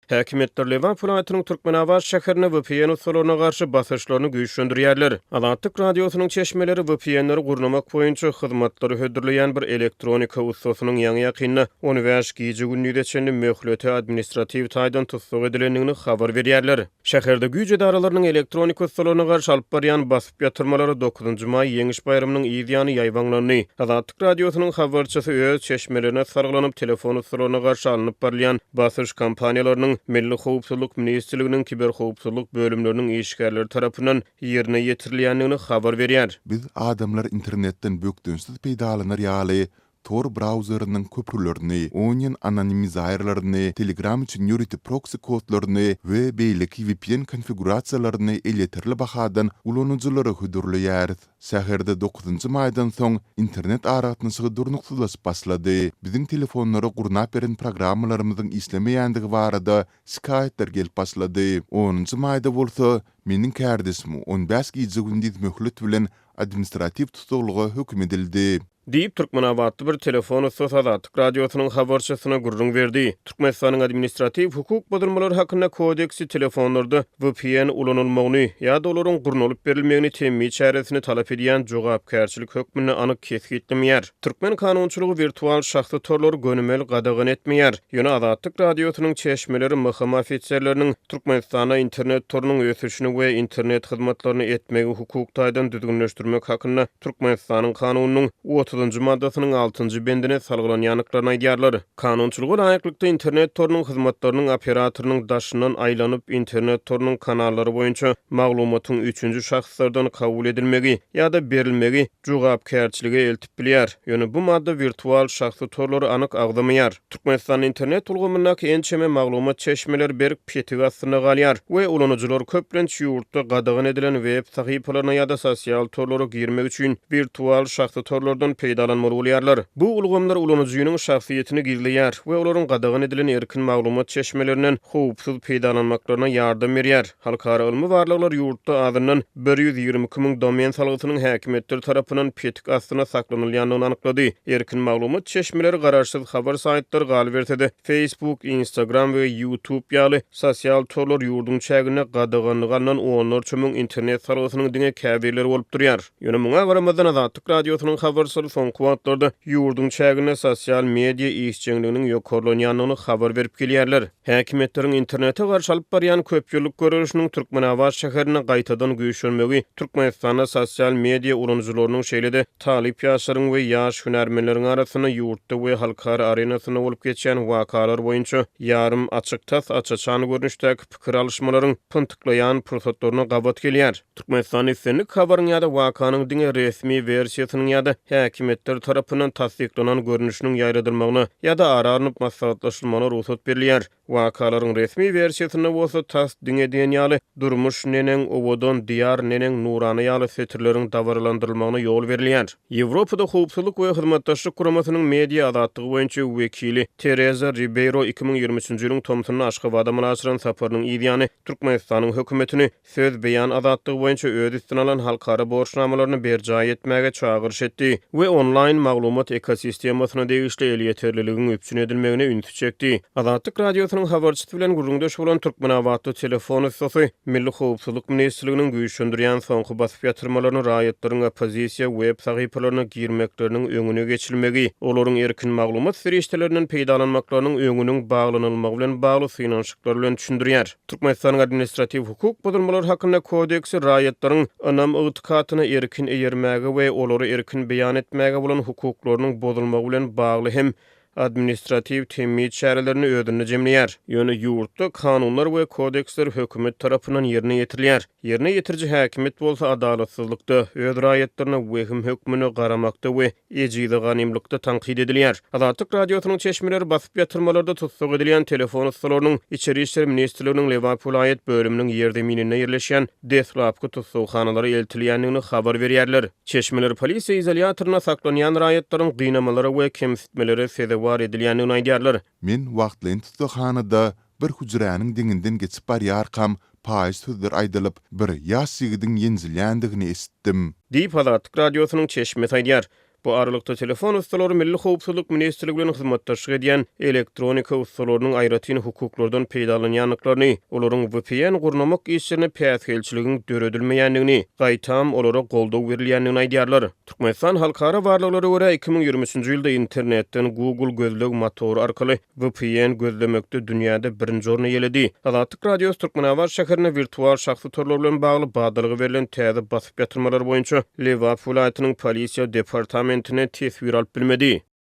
Häkimiýetler Lebap welaýatynyň Türkmenabat şäherinde vpn ussalaryna garşy basyşlaryny güýçlendirýärler. Azatlyk Radiosynyň çeşmeleri VPN-leri gurnamak boýunça hyzmatlary hödürleýän bir elektronika ussasynyň ýaňy-ýakynda on bäş gije-gündize çenli möhlete administratiw taýdan tussag edilendigini habar berýärler. Şäherde güýç edaralarynyň elektronika ussalaryna garşy alyp barýan basyp ýatyrmalary dokuzynjy maý Ýeňiş baýramynyň yz ýany ýaýbaňlandy. Azatlyk Radiosynyň habarçysy öz çeşmelerine salgylanyp, telefon ussalaryna garşy alnyp barylýan basyş kampaniýalarynyň Milli howpsuzlyk ministrliginiň kiberhowpsuzlyk bölümleriniň işgärleri tarapyndan ýerine ýetirilýändigini habar berýär. Biz adamlar internetden bökdençsiz peýdalanar ýaly Tor brauzeriniň köprülerini, Onion anonimizaýerlerini, Telegram üçin ýörite proksi kodlaryny we beýleki VPN konfigurasiýalaryny elýeterli bahadan ulanyjylara hödürleýäris. Şäherde dokuzynjy maýdan soň internet aragatnaşygy durnuksyzlaşyp başlady. Biziň telefonlara gurnap beren programmalarymyzyň işlemeýändigi barada şikaýatlar gelip başlady. Onunjy maýda bolsa, meniň kärdeşim on bäş gije-gündiz möhlet bilen administratiw tussaglyga höküm edildi. Diýip, türkmenabatly bir telefon ussasy Azatlyk Radiosynyň habarçysyna gürrüň berdi. Türkmenistanyň Administratiw hukuk bozulmalary hakynda kodeksi telefonlarda vpn ulanylmagyny ýa-da olaryň gurnalyp berilmegini temmi çäresini talap edýän jogapkärçilik hökmünde anyk kesgitlemeýär. Türkmen kanunçylygy wirtual şahsy torlary gönümel gadagan etmeýär. Ýöne Azatlyk Radiosynyň çeşmeleri MHM ofiserleriniň Türkmenistanda internet torunyň ösüşini we internet hyzmatlaryny etmegi hukuk taýdan düzgünleşdirmek hakynda Türkmenistanyň Kanunynyň otuzynjy maddasynyň altynjy bendine salgylanýandyklaryny aýdýarlar. Kanunçylyga laýyklykda, internet torunyň hyzmatlarynyň operatorynyň daşyndan aýlanyp, internet torunyň kanallary boýunça maglumatyň üçünji şahslardan kabul edilmegi ýa-da berilmegi jogapkärçilige eltip bilýär. Ýöne bu madda wirtual şahsy torlary anyk agzamaýar. Türkmenistanda internet ulgamyndaky ençeme maglumat çeşmeleri berk petik astynda galýar we ulanyjylar köplenç ýurtda gadagan edilen web sahypalaryna ýa-da sosial torlara girmek üçin wirtual şahsy torlardan peýdalanmaly bolýarlar. Bu ulgamlar ulanyjynyň şahsyýetini gizleýär we olaryň gadagan edilen erkin maglumat çeşmelerinden howpsuz peýdalanmaklaryna ýardam berýär. Halkara ylmy barlaglar ýurtda azyndan 122 müň domen salgysynyň häkimiýetler tarapyndan petik astynda saklanylýandygyny anyklady. Erkin maglumat çeşmeleri, garaşsyz habar saýtlary, galyberse-de, Facebook, Instagram we YouTube ýaly sosial torlar ýurduň çäginde gadaganlyga alnan onlarça müň internet salgysynyň diňe käbirleri bolup durýar. Ýöne muňa garamazdan, Azatlyk Radiosynyň habarçylary soňky wagtlarda ýurduň çäginde sosial media işjeňliginiň ýokarlanýandygyny habar berip gelýärler. Häkimiýetleriň internete garşy alyp barýan köp ýyllyk göreşiniň Türkmenabat şäherinde gaýtadan güýçlenmegi Türkmenistanda sosial media ulanyjylarynyň, şeýle-de talyp ýaşlaryň we ýaş hünärmenleriň arasynda ýurtda we halkara arenasynda bolup geçýän wakalar boýunça ýarym açyk, tas aç-açan görnüşdäki pikir alyşmalaryň pyntyklaýan pursatlaryna gabat gelýär. Türkmenistanda islendik habaryň ýa-da wakanyň diňe resmi wersiýasynyň ýa-da häkimiýetler tarapyndan tassyklanan görnüşiniň ýaýradylmagyna ýa-da ara alnyp maslahatlaşylmagyna rugsat berilýär. Wakalaryň resmi wersiýasynda bolsa tas diňe diýen ýaly Durmuş neneň owadan, Diýar neneň nurana ýaly setirleriň dabaralandyrylmagyna ýol berilýär. Ýewropada Howpsuzlyk we Hyzmatdaşlyk Guramasynyň media azatlygy boýunça wekili Tereza Ribeýro 2023-nji ýylyň tomsunda Aşgabada amala aşyran saparynyň yzýany Türkmenistanyň hökümetini söz beýan azatlygy boýunça öz üstüne alan halkara borçnamalaryny berjaý etmäge çagyryş etdi we onlaýn maglumat ekosistemasyna degişli elýeterliligiň üpjün edilmegine ünsi çekdi. Azatlyk Radiosynyň habarçysy bilen gürrüňdeş bolan türkmenabatly telefon ussasy Milli howpsuzlyk ministrliginiň güýçlendirýän soňky basyp ýatyrmalaryny raýatlaryň oppozisiýa web sahypalaryna girmekleriniň öňüne geçilmegi, olaryň erkin maglumat serişdelerinden peýdalanmaklarynyň öňüniň baglanylmagy bilen bagly synanyşyklar bilen düşündirýär. Türkmenistanyň Administratiw hukuk bozulmalary hakynda kodeksi raýatlaryň ynam-ygtykatyna erkin eýermäge we olary erkin beýan etmäge bolan hukuklarynyň bozulmagy bilen bagly hem administratiw temmi çärelerini özünde jemleýär. Ýöne ýurtda kanunlar we kodeksler hökümet tarapyndan ýerine ýetirilýär. Ýerine ýetiriji häkimiýet bolsa adalatsyzlykda, öz raýatlaryna wehim hökmünde garamakda we ejize ganymlykda tankyt edilýär. Azatlyk Radiosynyň çeşmeleri basyp ýatyrmalarda tussag edilýän telefon ussalarynyň Içeri işler ministrliginiň Lebap welaýat bölüminiň ýerzemininde ýerleşýän deslapky tussaghanalara eltilýändigini habar berýärler. Çeşmeler polisiýa izolýatorynda saklanýan raýatlaryň gynamalara we kemsitmelere sezewar edilýändigini aýdýarlar. Men wagtlaýyn tussaghanada bir hüjräniň deňinden geçip barýarkam, paýyş sözler aýdylyp, bir ýaş ýigidiň ýenjilýändigini eşitdim. Diýip, Azatlyk Radiosynyň çeşmesi aýdýar. Bu aralykda, telefon ussalary Milli howpsuzlyk ministrligi bilen hyzmatdaşlyk edýän elektronika ussalarynyň aýratyn hukuklardan peýdalanýandyklaryny, olaryň vpn gurnamak işlerine päsgelçiligiň döredilmeýändigini, gaýtam, olara goldaw berilýändigini aýdýarlar. Türkmenistan halkara barlaglara görä, 2023-nji ýylda internetden Google gözleg motory arkaly vpn gözlemekde dünýäde birinji orny eýeledi. Azatlyk Radiosy Türkmenabat şäherinde wirtual şahsy torlar bilen bagly badalga berlen täze basyp ýatyrmalar boýunça Lebap welaýatynyň polisiýa departamentine teswir alyp bilmedi.